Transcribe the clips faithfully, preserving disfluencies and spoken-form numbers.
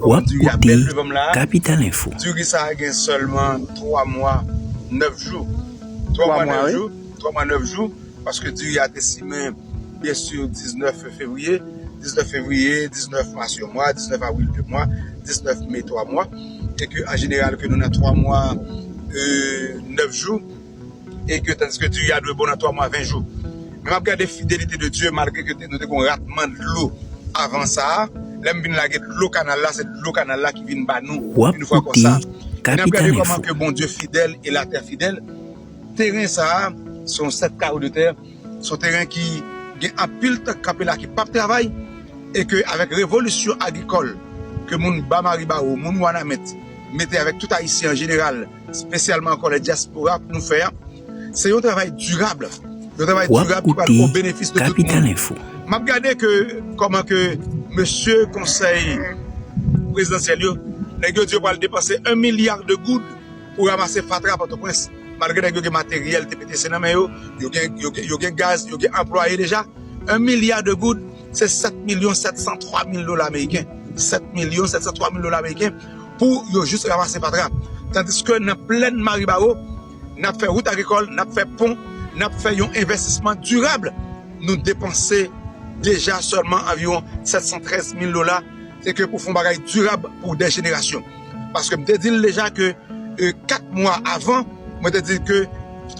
Kòman diri a bèl devan m la a. Kapital Info. Diri sa a gen sèlman twa mwa, nèf jou. Twa mwa, nèf jou. Twa mwa, nèf jou. Paske diri a te simen, byen si, diznèf fevriye. Diznèf fevriye, diznèf mas, yon mwa, diznèf avril, de mwa, diznèf me, twa mwa. E ke, an jeneral, ke nou nan twa mwa, e, nèf jou. E ke tandiske diri a dwe bon nan twa mwa ven jou. Men m ap gade fidelite de Dye, malgre ke te, nou te gen yon ratman dlo avan sa a, lè m vin lage dlo kanal la, se dlo kanal la ki vin ba nou yon fwa konsa. E n ap gade kòman ke Bondye fidèl e latè fidèl. Teren sa a, se yon sèt kawo de tè, se yon teren ki gen anpil tank kanpe la ki p ap travay, e ke avèk revolisyon agrikòl ke moun Ba Maribawo, moun Wanament, mete avèk tout Ayisyen an jeneral, espesyalman ankò lè dyaspora nou fè a, se yon travay dirab. Yon travay dirab ki pral o benefis de tout moun. M ap gade ke kòman ke mesye konsèy prezidansyèl yo, nèg yo di yo pral depanse un milliard de goud pou ranmase fatra Pòtoprens. Malgre nèg yo gen materyèl T P T C nan men yo, yo gen, yo gen, yo gen gaz, yo gen anplwaye deja. Un milliard de goud, se sèt milyon sèt san twa mil dola ameriken. Sèt milyon sèt san twa mil dola ameriken pou yo jis ranmase fatra. Tandiske nan plèn Maribawo, n ap fè wout agrikòl, n ap fè pon, n ap fè yon envèstisman dirab. Nou depanse deja sèlman anviwon sèt san trèz mil dola, e ke pou fè yon bagay dirab pou dè jenerasyon. Paske m te di l deja ke, e, kat mwa avan, mwen te di ke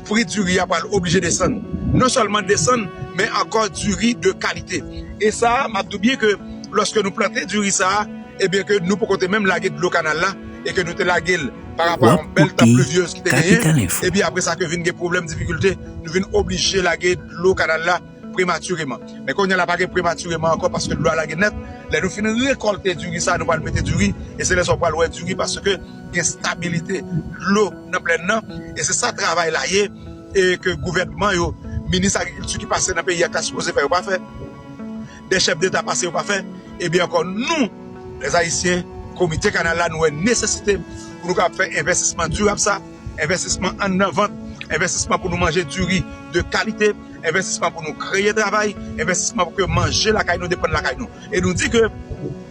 pri diri a pral oblije desann. Non sèlman desann, men ankò diri de kalite. E sa a, m ap di w byen ke lòske nou plante diri sa a, ebyen ke nou poko te menm lage dlo kanal la, e ke nou te lage l pa rapò a yon bèl tan plivyez ki te genyen, epi apre sa ke vin gen pwoblèm, difikilte, nou vin oblije lage dlo kanal la prematireman. Men kounye a la pa gen prematireman ankò paske dlo a lage nèt. Lè nou fin rekòlte diri sa a, nou pral mete diri, e se lè sa a w pral wè diri paske gen stabilite dlo nan plèn nan, e se sa travay la ye, e ke gouvènman yo, minis agrikilti ki pase nan peyi a ta sipoze fè, yo pa fè. Dè chèf deta pase, yo pa fè. Ebyen ankò, nou, lèzayisyen, komite kanal la, nou wè nesesite pou nou kapab fè envèstisman dirab sa, envèstisman anndan vant, envèstisman pou nou manje diri de kalite, envèstisman pou nou kreye travay, envèstisman pou ke manje lakay nou depann lakay nou. E nou di ke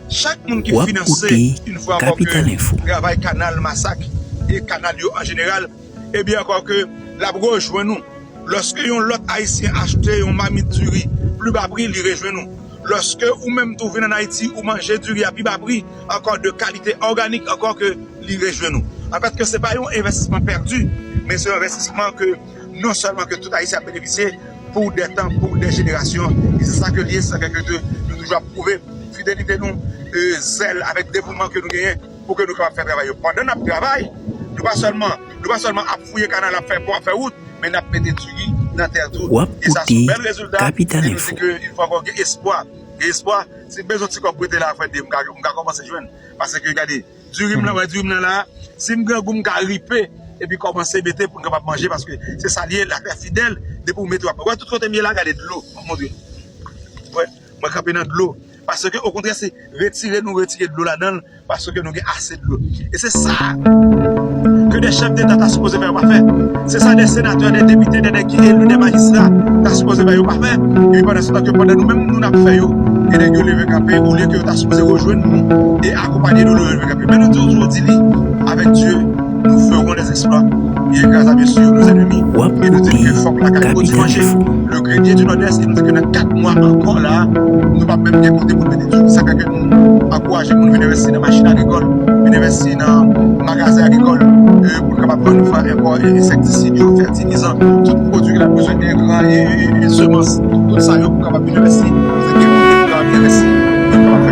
chak moun ki finanse, yon fwa ankò, ke travay kanal Masak e kanal yo an jeneral, ebyen ankò ke l ap rejwenn nou. Lòske yon lòt Ayisyen achte yon mamit diri pli ba pri, li rejwenn nou. Lòske ou menm tou vin ann Ayiti, ou manje diri a pi ba pri, ankò de kalite òganik ankò ke li rejwenn ou. Anfèt, ke se pa yon envèstisman pèdi, men se yon envèstisman ke non sèlman ke tout Ayisyen ap benefisye pou dè tan, pou dè jenerasyon. E se sa ke l ye, se sa ke nou toujou ap pwouve fidelite nou, e, zèl avèk devouman ke nou genyen pou ke nou kapab fè travay yo. Pandan n ap travay, nou pa sèlman, nou pa sèlman ap fouye kanal, ap fè pon, ap fè wout, men n ap mete diri nan tè tou. E sa se yon bèl rezilta. E nou di ke yon fwa ankò gen espwa. Gen espwa, si m bezwen ti kòb prete la, frè, m ka, m ka kòmanse jwenn. Paske gade, diri m nan, wè diri m nan la, si m grangou, m ka ripe, epi kòmanse mete pou n kapab manje, paske se sa l ye, latè fidèl, depi w mete w ap. Wè tout kote m ye la, gade dlo, m ap montre. Wè, mwen kanpe nan dlo. Paske okontrè, se retire nou retire dlo ladan l, paske nou gen ase dlo. E se sa ke dè chèf deta ta sipoze fè, yo pa fè. Se sa dè senatè, dè depite, dè nèg ki eli, dè majistra ta sipoze fè, yo pa fè. Epi pandan se tan ke pandan nou menm, nou n ap fè yo, gen nèg yo leve kanpe, olye ke yo ta sipoze rejwenn nou e akonpanye nou, yo leve kanpe. Men nou di w, di w, di li, avec Dieu, nous ferons des exploits. Bien grâce à Dieu sur nos ennemis. E nou di ke fòk lakay pwodui manje. Le grenier du Nord-Est, e nou di ke nan kat mwa ankò la, nou p ap menm gen kote pou n mete diri. Sa fè ke nou ankouraje moun vin envesti nan machin agrikòl, vin envesti nan magazen agrikòl, e, pou n kapab vann, fè enpò, e, ensektisid yo, fètilizan, tout pwodui ke n ap bezwen, engran, e, e, e, semans, tout sa yo pou kapab vin envesti. Paske gen moun ki pral envesti, yo kapab fè.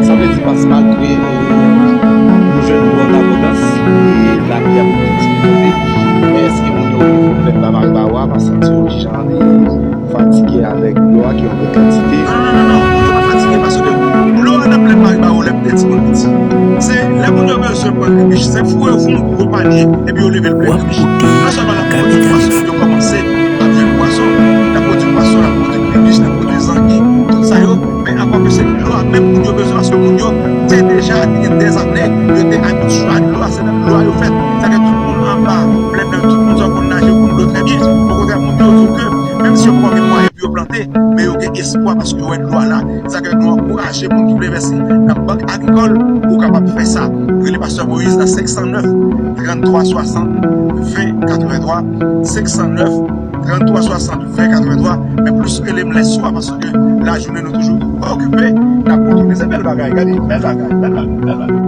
Sa vle di, pas malgre, e, nou jwenn dlo an abondans, e lapli ap tou diminye, men èske moun yo gen pwoblèm nan Maribawo a? Paske m santi yo jan de fatige avèk dlo a ki yon gwo kantite. Non, non, non, non, moun yo pa fatige paske dlo a nan plèn Maribawo, lè m te timoun piti, se lè moun yo bezwen pran kribich, se foure yo fè yon gwo panye, epi yo leve l plen kribich. Non sèlman l ap pwodui pwason, yo kòmanse ap jwenn pwason, l ap pwodui pwason, l ap pwodui kribich, l ap pwodui zangi, tout sa yo, men ankò ke se dlo a menm moun yo bezwen, paske moun yo te deja gen dèzane, yo te abitye a dlo a, se nan dlo a yo fèt. Sa fè tout moun anba plèn nan, tout moun sa yo konn naje, yo konn dlo trè byen. Okontrè, moun yo di w ke menm si yo pa gen mwayen pou yo plante, men yo gen espwa paske yo wè dlo a la. Se sa k fè nou ankouraje moun ki vle envesti nan bank agrikòl pou w kapab fè sa. Rele Pastè Moïse nan senk san nèf, tranntrwa swasant, ven katrevenntwa, senk san nèf, tranntrwa swasant, ven katrevenntwa, men plis rele m lèswa paske lajounen nou toujou okipe, n ap kontwole se bèl bagay, gade, bèl bagay, bèl bagay, bèl bagay.